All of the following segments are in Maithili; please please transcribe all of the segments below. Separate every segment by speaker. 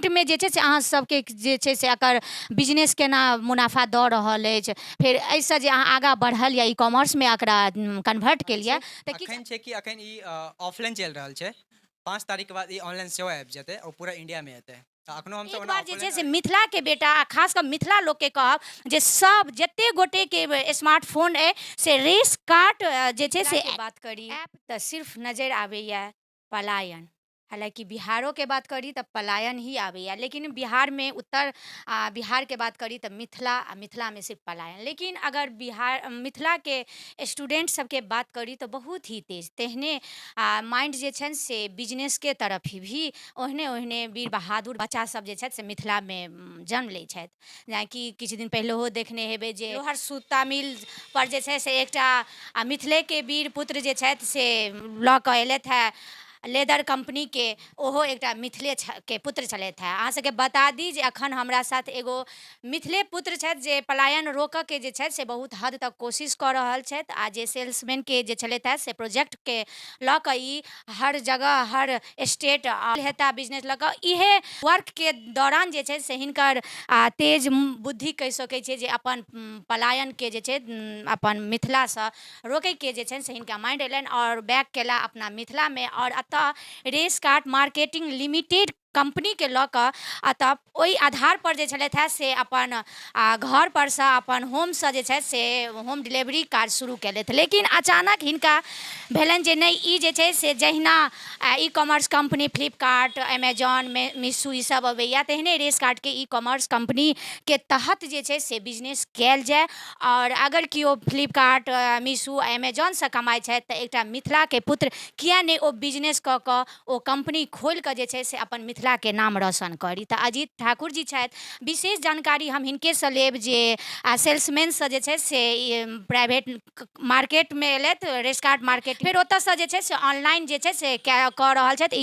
Speaker 1: करेंटमे जे छै से अहाँ सबके जे छै से एकर बिजनेस केना मुनाफा दऽ रहल अछि, फेर एहिसँ जे अहाँ आगाँ बढ़ल या ई कॉमर्समे एकरा कन्वर्ट केलियै तऽ किछु
Speaker 2: अखन छै कि अखन ई ऑफलाइन चलि रहल छै। 5 तारीखके बाद ई ऑनलाइन सेहो आबि जेतै आओर पूरा इंडियामे एतै। तऽ अखनो हमसब
Speaker 1: एक बार जे छै से मिथिलाके बेटा आ खास कऽ मिथिला लोकके कहब जे सब जते गोटेके स्मार्टफोन अइ से रेस कार्ट जे छै से बात करी ऐप तऽ सिर्फ नजरि आबैए पलायन। हालाँकि बिहारोके बात करी तऽ पलायन ही आबैए, लेकिन बिहारमे उत्तर आ बिहारके बात करी तऽ मिथिला आ मिथिलामे सिर्फ पलायन। लेकिन अगर बिहार मिथिलाके स्टूडेंट सबके बात करी तऽ बहुत ही तेज तेहने आ माइंड जे छनि से बिजनेसके तरफ भी ओहने ओहने वीर बहादुर बच्चा सब जे छथि से मिथिलामे जन्म लै छथि। जेनाकि किछु दिन पहिलहो देखने हेबै जे लोहर सूता मिल पर जे छै से एकटा मिथिलेके वीर पुत्र जे छथि से लऽ कऽ एलथि हेँ लेदर कम्पनीके, ओहो एकटा मिथिले के पुत्र छलथि हेँ। अहाँ सबके बता दी जे अखन हमरा साथ एगो मिथिले पुत्र छथि जे पलायन रोकऽके जे छथि से बहुत हद तक कोशिश कऽ रहल छथि आ जे सेल्समैनके जे छलथि हेँ से प्रोजेक्टके लऽ कऽ ई हर जगह हर स्टेट हेता बिजनेस लऽ कऽ। इहे वर्कके दौरान जे छै से हिनकर तेज बुद्धि कहि सकै छियै जे अपन पलायनके जे छै अपन मिथिलासँ रोकैके जे छनि से हिनका माइंड अयलनि आओर बैक केला अपना मिथिलामे आओर एतऽ रेस कार्ट मार्केटिंग लिमिटेड कम्पनीके लऽ कऽ एतऽ ओहि आधारपर जे छलथि हेँ से अपन घर परसँ अपन होमसँ जे छथि से होम डिलीवरी काज शुरू केलथि। लेकिन अचानक हिनका भेलनि जे नहि, ई जे छै से जहिना e commerce company Flipkart, Amazon, Meesho ई सब अबैया, तेहने रेस कार्टके ई कॉमर्स कम्पनीके तहत जे छै से बिजनेस कयल जाय। आओर अगर केओ फ्लिपकार्ट, मीशो, एमेजॉनसँ कमाइ छथि तऽ एकटा मिथिलाके पुत्र किए नहि ओ बिजनेस कऽ कऽ ओ कम्पनी खोलि कऽ जे छै से अपन मिथिलाके नाम रोशन करी। तऽ अजीत ठाकुर जी छथि, विशेष जानकारी हम हिनकेसँ लेब जे सेल्समैनसँ जे छै से प्राइवेट मार्केटमे एलथि रेस कार्ट मार्केट, फेर ओतऽसँ जे छै से ऑनलाइन जे छै से कऽ रहल छथि,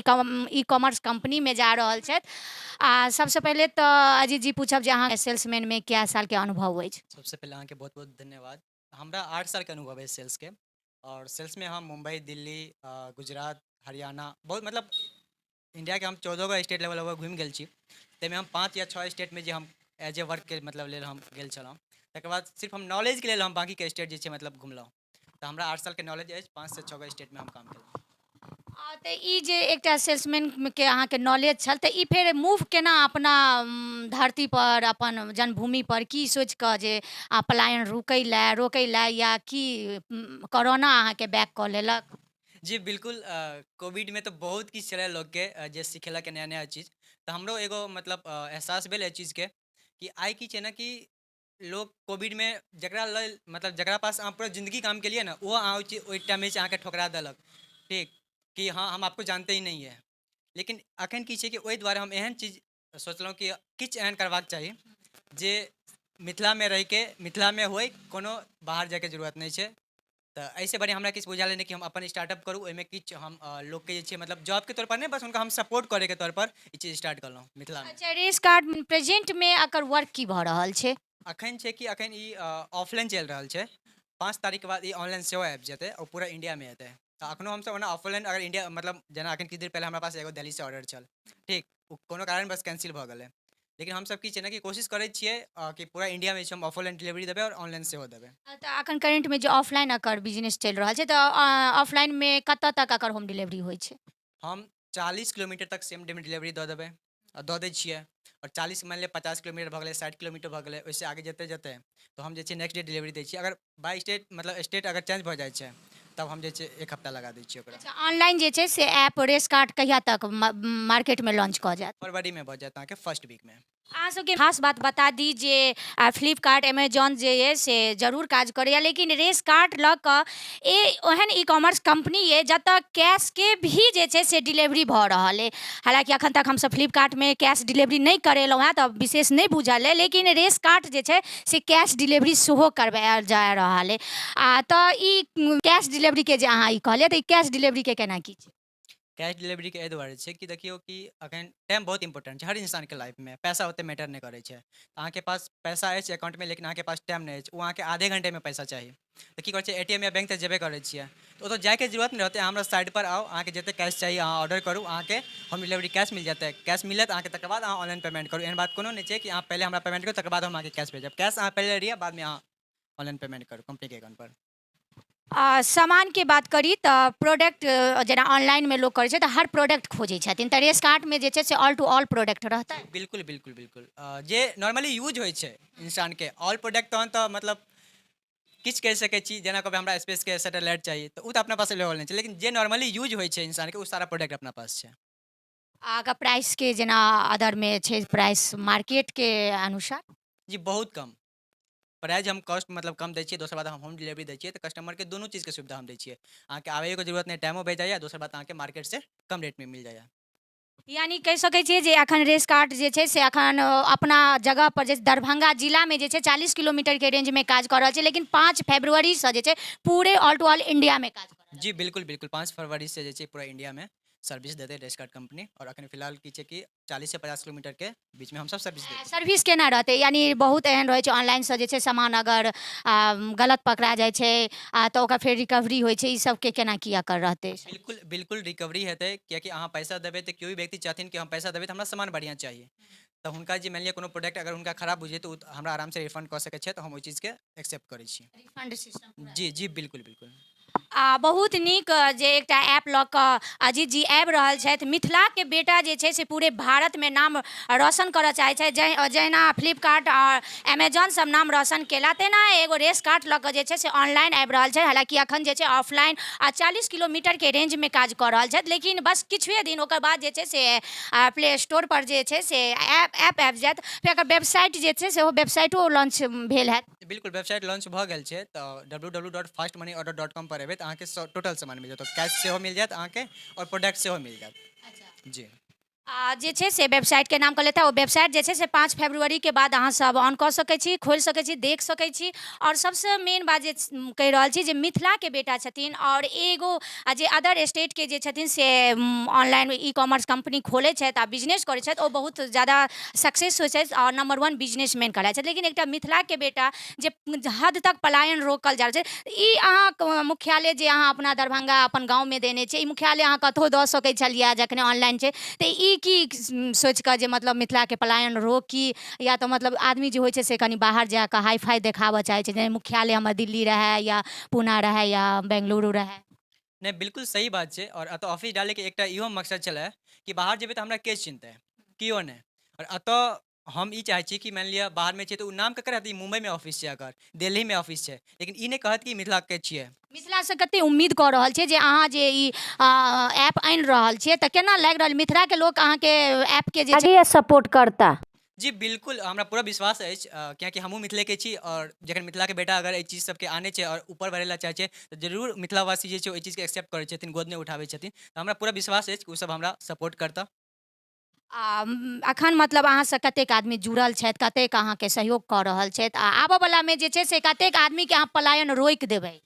Speaker 1: ई कॉमर्स कम्पनीमे जा रहल छथि। आ सबसँ पहिले तऽ अजीत जी पूछब जे अहाँ सेल्समैनमे कए सालके अनुभव अछि?
Speaker 2: सबसँ पहिले अहाँके बहुत बहुत धन्यवाद। हमरा 8 सालके अनुभव अछि सेल्सके आओर सेल्समे हम मुम्बई, दिल्ली, गुजरात, हरियाणा, बहुत मतलब इंडियाके हम 14 गो स्टेट लेवल लगभग घुमि गेल छी। ताहिमे हम 5 या 6 स्टेटमे जे हम एज ए वर्कके मतलब लेल हम गेल छलहुँ। तकर बाद सिर्फ हम नॉलेजके लेल हम बाँकीके स्टेट जे छै मतलब घुमलहुँ। तऽ हमरा 8 सालके नॉलेज अछि, 5 से 6 गो स्टेटमे हम काम केलहुँ।
Speaker 1: तऽ ई जे एकटा सेल्समैनके अहाँके नॉलेज छल तऽ ई फेर मूव केना अपना धरती पर, अपन जन्मभूमि पर, की सोचि कऽ जे पलायन रुकै लए, रोकै लए, या की कोरोना अहाँके बैक कऽ लेलक?
Speaker 2: जी बिल्कुल, कोविडमे तऽ बहुत किछु छलै लोकके जे सिखेलक नया नया चीज। तऽ हमरो एगो मतलब एहसास भेल एहि चीजके कि आइ की छै ने कि लोक कोविडमे जकरा लेल मतलब जकरा पास अहाँ पूरा जिन्दगी काम केलियै ने, ओहो अहाँ ओहि टाइममे अहाँके ठोकरा देलक, ठीक कि हँ हम आपको जानते ही नहीं है। लेकिन अखन की छै कि ओहि दुआरे हम एहन चीज सोचलहुँ कि किछु एहन करबाक चाही जे मिथिलामे रहिके मिथिलामे होइ, कोनो बाहर जाइके जरूरत नहि छै। तऽ एहिसँ बढ़िआँ हमरा किछु बुझायल नहि कि हम अपन स्टार्टअप करू, ओहिमे किछु हम लोकके जे छै मतलब जॉबके तौर पर नहि, बस हुनका हम सपोर्ट करैके तौर पर ई चीज स्टार्ट करलहुँ मिथिलामे।
Speaker 1: अच्छा, रेस कार्ड प्रेजेंटमे एकर वर्क की भऽ रहल छै?
Speaker 2: अखन छै कि अखन ई ऑफलाइन चलि रहल छै। 5 तारीखके बाद ई ऑनलाइन सेहो आबि जेतै आओर पूरा इंडियामे एतै। तऽ अखनो हमसब ओना ऑफलाइन अगर इंडिया मतलब जेना अखन किछु देर पहिले हमरा पास एगो दिल्लीसँ ऑर्डर छल, ठीक, ओ कोनो कारणवश कैंसिल भऽ गेलै। लेकिन हमसब की छै ने कि कोशिश करै छियै कि पूरा इंडियामे जे छै हम ऑफलाइन डिलीवरी देबै आओर ऑनलाइन सेहो देबै।
Speaker 1: तऽ अखन करेंटमे जे ऑफलाइन एकर बिजनेस चलि रहल छै तऽ ऑफलाइनमे कतऽ तक एकर होम डिलीवरी होइ छै?
Speaker 2: हम 40 किलोमीटर तक सेम डे मे डिलीवरी दऽ देबै आ दऽ दै छियै। आओर 40 मानि लिअ 50 किलोमीटर भऽ गेलै, 60 किलोमीटर भऽ गेलै, ओहिसँ आगे जते जेतै तऽ हम जे छै नेक्स्ट डे डिलीवरी दै छियै। अगर बाय स्टेट मतलब स्टेट अगर चेंज भऽ जाइ छै तब हम जे छै 1 हफ्ता लगा दै छियै ओकरा।
Speaker 1: अच्छा, ऑनलाइन जे छै से ऐप रेस कार्ट कहिया तक मार्केटमे लॉन्च कऽ जायत?
Speaker 2: फरवरीमे भऽ जायत अहाँके फर्स्ट वीकमे।
Speaker 1: अहाँ सबके खास बात बता दी जे फ्लिपकार्ट, एमेजॉन जे अइ से जरूर काज करैए, लेकिन रेस कार्ट लऽ कऽ ओहन ई कॉमर्स कम्पनी अइ जतऽ कैशके भी जे छै से डिलीवरी भऽ रहल अइ। हालाँकि अखन तक हमसब फ्लिपकार्टमे कैश डिलीवरी नहि करेलहुँ हेँ तऽ विशेष नहि बुझल अइ, लेकिन रेस कार्ट जे छै से कैश डिलीवरी सेहो करबायल जा रहल अइ। आ तऽ ई कैश डिलीवरीके जे अहाँ ई कहलियै तऽ ई कैश डिलीवरीके केना की छै?
Speaker 2: कैश डिलीवरीके एहि दुआरे छै कि देखियौ कि अखन टाइम बहुत इम्पोर्टेंट छै हर इंसानके लाइफमे। पैसा ओतेक मैटर नहि करै छै। अहाँके पास पैसा अछि अकाउंटमे, लेकिन अहाँके पास टाइम नहि अछि। ओ अहाँके आधे घंटेमे पैसा चाही तऽ की करै छै? एटीएम या बैंक तऽ जेबे करै छियै, तऽ ओतऽ जाइके जरूरत नहि रहतै। अहाँ हमरा साइट पर आउ, अहाँके जतेक कैश चाही अहाँ ऑर्डर करू, अहाँके होम डिलीवरी कैश मिल जेतै। कैश मिलत अहाँके, तकर बाद अहाँ ऑनलाइन पेमेंट करू। एहन बात कोनो नहि छै कि अहाँ पहिले हमरा पेमेंट करू, तकर बाद हम अहाँके कैश भेजब। कैश अहाँ पहिले लिअ, बादमे अहाँ ऑनलाइन पेमेंट करू कंपनीके अकाउंट पर।
Speaker 1: सामानके बात करी तऽ प्रोडक्ट जेना ऑनलाइनमे लोक करै छै तऽ हर प्रोडक्ट खोजै छथिन, तऽ रेस कार्टमे जे छै से ऑल टू ऑल प्रोडक्ट रहतै?
Speaker 2: बिल्कुल बिल्कुल बिल्कुल, जे नॉर्मली यूज होइ छै इंसानके ऑल प्रोडक्ट, तहन तऽ मतलब किछु कहि सकै छी। जेना कहबै हमरा स्पेसके सैटेलाइट चाही, तऽ ओ तऽ अपना पास अवेलेबल नहि छै, लेकिन जे नॉर्मली यूज होइ छै इंसानके, ओ सारा प्रोडक्ट अपना पास छै।
Speaker 1: अगर प्राइसके जेना अदरमे छै प्राइस मार्केटके अनुसार?
Speaker 2: जी, बहुत कम प्राइस हम कॉस्ट मतलब कम दै छियै। दोसर बात, हम होम डिलीवरी दै छियै, तऽ कस्टमरके दुनू चीजके सुविधा हम दै छियै। अहाँके आबैयोके जरूरत नहि, टाइमो बचि जाइए, दोसर बात अहाँके मार्केटसँ कम रेटमे मिल जाइए।
Speaker 1: यानी कहि सकै छियै जे एखन रेस कार्ट जे छै से एखन अपना जगह पर जे दरभंगा जिलामे जे छै 40 किलोमीटरके रेंजमे काज कऽ रहल छै, लेकिन 5 फरवरीसँ जे छै पूरे ऑल टू ऑल इंडियामे काज कऽ रहल
Speaker 2: जी, बिल्कुल बिल्कुल, 5 फरवरीसँ जे छै पूरा इंडियामे सर्विस देतै रेस कार्ट कंपनी। आओर अखन फिलहाल की छै कि 40 से 50 किलोमीटरके बीचमे हमसब सर्विस दै
Speaker 1: छै। सर्विस केना रहतै? यानी बहुत एहन रहै छै ऑनलाइनसँ जे छै सामान अगर गलत पकड़ा जाइ छै तऽ ओकर फेर रिकवरी होइ छै, ई सबके केना की एकर रहतै?
Speaker 2: बिल्कुल बिल्कुल, रिकवरी हेतै, कियाकि अहाँ पैसा देबै तऽ केओ भी व्यक्ति चाहथिन कि हम पैसा देबै तऽ हमरा सामान बढ़िआँ चाही। तऽ हुनका जे मानि लिअ कोनो प्रोडक्ट अगर हुनका खराब बुझै, तऽ ओ हमरा आरामसँ रिफंड कऽ सकै छै, तऽ हम ओहि चीजके एक्सेप्ट करै छी।
Speaker 1: Refund system?
Speaker 2: जी जी, बिल्कुल बिल्कुल।
Speaker 1: आ बहुत नीक जे एकटा ऐप लऽ कऽ अजीत जी आबि रहल छथि। मिथिलाके बेटा जे छै से पूरे भारतमे नाम रोशन करऽ चाहै छथि। जहिना फ्लिपकार्ट आओर एमेजॉन सब नाम रोशन केला, तेना एगो रेस कार्ट लऽ कऽ जे छै से ऑनलाइन आबि रहल छै। हालाँकि अखन जे छै ऑफलाइन आ 40 किलोमीटरके रेंजमे काज कऽ रहल छथि, लेकिन बस किछुए दिन ओकर बाद जे छै से प्ले स्टोर पर जे छै से ऐप ऐप आबि जायत। फेर एकर वेबसाइट जे छै से वेबसाइटो लॉन्च भेल हैत?
Speaker 2: बिल्कुल, वेबसाइट लॉन्च भऽ गेल छै। तऽ ww.fastmoneyorder.com पर एबै तऽ अहाँके टोटल सामान मिल जायत। कैश सेहो मिल जायत अहाँके आओर प्रोडक्ट सेहो मिल जायत जी।
Speaker 1: आ जे छै से वेबसाइटके नाम कहलथि। ओ वेबसाइट जे छै से 5 फरवरीके बाद अहाँ सब ऑन कऽ सकै छी, खोलि सकै छी, देख सकै छी। आओर सबसँ मेन बात जे कहि रहल छी जे मिथिलाके बेटा छथिन आओर एगो जे अदर स्टेटके जे छथिन से ऑनलाइन ई कॉमर्स कंपनी खोलै छथि आ बिजनेस करै छथि, ओ बहुत ज्यादा सक्सेस होइ छथि आओर नम्बर वन बिजनेसमैन कहलाइ छथि, लेकिन एकटा मिथिलाके बेटा जे हद तक पलायन रोकल जा रहल छै। ई अहाँ मुख्यालय जे अहाँ अपना दरभंगा अपन गाँवमे देने छियै, ई मुख्यालय अहाँ कतहु दऽ सकै छलियै जखने ऑनलाइन छै, तऽ ई की सोचि कऽ जे मतलब मिथिलाके पलायन रोकी, या तऽ मतलब आदमी जे होइ छै से कनि बाहर जा कऽ हाई फाई देखाबऽ चाहै छै जे मुख्यालय हमर दिल्ली रहए या पूना रहए या बेंगलुरु रहए?
Speaker 2: नहि, बिल्कुल सही बात छै। आओर एतऽ ऑफिस डालैके एकटा इहो मकसद छलै कि बाहर जेबै तऽ हमरा के चिन्हतै? केओ नहि। आओर एतऽ हम ई चाहै छी कि मानि लिअ बाहरमे छै तऽ ओ नाम ककर हेतै? मुम्बइमे ऑफिस छै, अगर दिल्लीमे ऑफिस छै, लेकिन ई नहि कहत कि मिथिलाके छियै।
Speaker 1: मिथिलासँ कते उम्मीद कऽ रहल छियै जे अहाँ जे ई ऐप आनि रहल छियै, तऽ केना लागि रहल मिथिलाके लोक अहाँके ऐपके जे छै सपोर्ट करता?
Speaker 2: जी बिल्कुल, हमरा पूरा विश्वास अछि, कियाकि हमहूँ मिथिलेके छी आओर जखन मिथिलाके बेटा अगर एहि चीज सबके आनै छै आओर ऊपर बढ़ै लए चाहै छै, तऽ जरूर मिथिलावासी जे छै ओहि चीजके एक्सेप्ट करै छथिन, गोद नहि उठाबै छथिन। तऽ हमरा पूरा विश्वास अछि कि ओसब हमरा सपोर्ट करता।
Speaker 1: आ अखन मतलब अहाँसँ कतेक आदमी जुड़ल छथि, कतेक अहाँके सहयोग कऽ रहल छथि आ आबऽवलामे जे छै से कतेक आदमीके अहाँ पलायन रोकि देबै?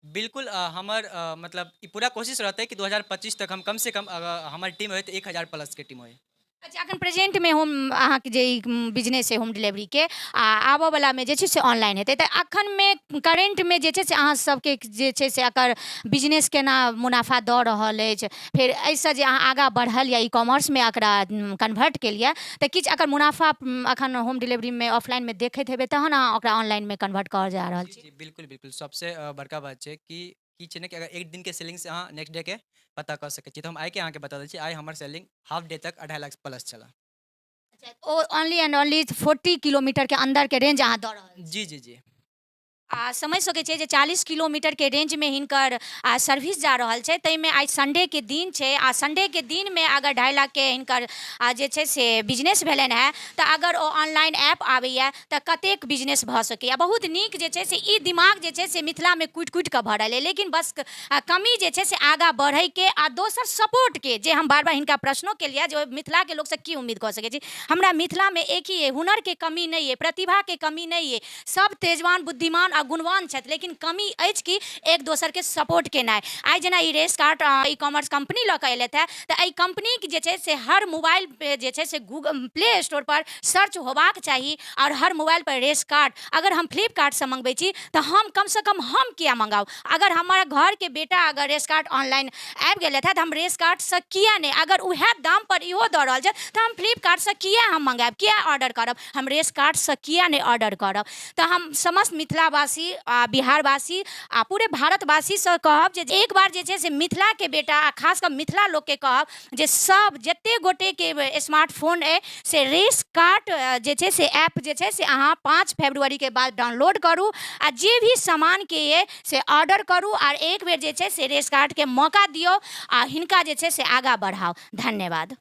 Speaker 2: बिल्कुल, हमर मतलब ई पूरा कोशिश रहतै कि 2025 तक हम कमसँ कम अगर हमर टीम होइ तऽ 1000 प्लसके टीम होइ।
Speaker 1: अच्छा, अखन प्रेजेंटमे होम अहाँके जे ई बिजनेस छै होम डिलीवरीके आ आबऽवलामे जे छै से ऑनलाइन हेतै, तऽ अखनमे करेंटमे जे छै से अहाँ सबके जे छै से एकर बिजनेस केना मुनाफा दऽ रहल अछि? फेर एहिसँ जे अहाँ आगाँ बढ़ल या ई कॉमर्समे एकरा कन्वर्ट केलियै, तऽ किछु अकर मुनाफा अखन होम डिलीवरीमे ऑफलाइनमे देखैत हेबै, तहन अहाँ ओकरा ऑनलाइनमे कन्वर्ट करऽ जा रहल छी?
Speaker 2: जी, बिल्कुल बिल्कुल। सबसे बड़का बात छै कि की छै ने कि अगर एक दिनके सेलिंगसँ अहाँ नेक्स्ट डे के पता कऽ सकै छी। तऽ हम आइके अहाँके बता दै छी, आइ हमर सेलिंग हाफ डे तक 2.5 लाख प्लस छलै।
Speaker 1: ओ ओनली एंड ओनली 40 किलोमीटरके अन्दरके रेंज अहाँ दऽ रहल छी?
Speaker 2: जी जी जी
Speaker 1: आ समझि सकै छियै जे 40 किलोमीटरके रेंजमे हिनकर सर्विस जा रहल छै, ताहिमे आइ संडेके दिन छै। आ संडेके दिनमे अगर 2.5 लाखके हिनकर जे छै से बिजनेस भेलनि हेँ, तऽ अगर ओ ऑनलाइन ऐप आबैए तऽ कतेक बिजनेस भऽ सकैए? बहुत नीक जे छै से ई दिमाग जे छै से मिथिलामे कुटि कुटि कऽ भरल अइ, लेकिन बस कमी जे छै से आगाँ बढ़ैके आ दोसर सपोर्टके। जे हम बार बार हिनका प्रश्नो केलियै जे मिथिलाके लोकसँ की उम्मीद कऽ सकै छी। हमरा मिथिलामे एक ही अइ, हुनरके कमी नहि अइ, प्रतिभाके कमी नहि अइ, सब तेजवान बुद्धिमान। आ गुणवान छथि, लेकिन कमी अछि कि एक दोसरके सपोर्ट केनाइ। आइ जेना ई रेस कार्ट ई कॉमर्स कम्पनी लऽ कऽ एलथि हेँ, तऽ एहि कम्पनीके जे छै से हर मोबाइल पे जे छै से गूगल प्ले स्टोर पर सर्च होबाक चाही आओर हर मोबाइल पर रेस कार्ट। अगर हम फ्लिपकार्टसँ मङ्गबै छी तऽ हम कमसँ कम हम किया मङ्गाउ? अगर हमर घरके बेटा अगर रेस कार्ट ऑनलाइन आबि गेलथि हेँ, तऽ हम रेस कार्टसँ किया नहि? अगर उएह दामपर इहो दऽ रहल छथि, तऽ हम फ्लिपकार्टसँ किया हम मङ्गायब, किया ऑर्डर करब? हम रेस कार्टसँ किया नहि ऑर्डर करब? तऽ हम समस्त मिथिलावासी आ बिहारवासी आ पूरे भारतवासीसँ कहब जे एक बार जे छै से मिथिलाके बेटा आ खास कऽ मिथिला लोकके कहब जे सब जते गोटेके स्मार्टफोन अइ, से रेस कार्ट जे छै से ऐप जे छै से अहाँ 5 फरवरीके बाद डाउनलोड करू आ जे भी सामानके अइ से ऑर्डर करू आर एक बेर जे छै से रेस कार्टके मौका दियौ आ हिनका जे छै से आगाँ बढ़ाउ। धन्यवाद।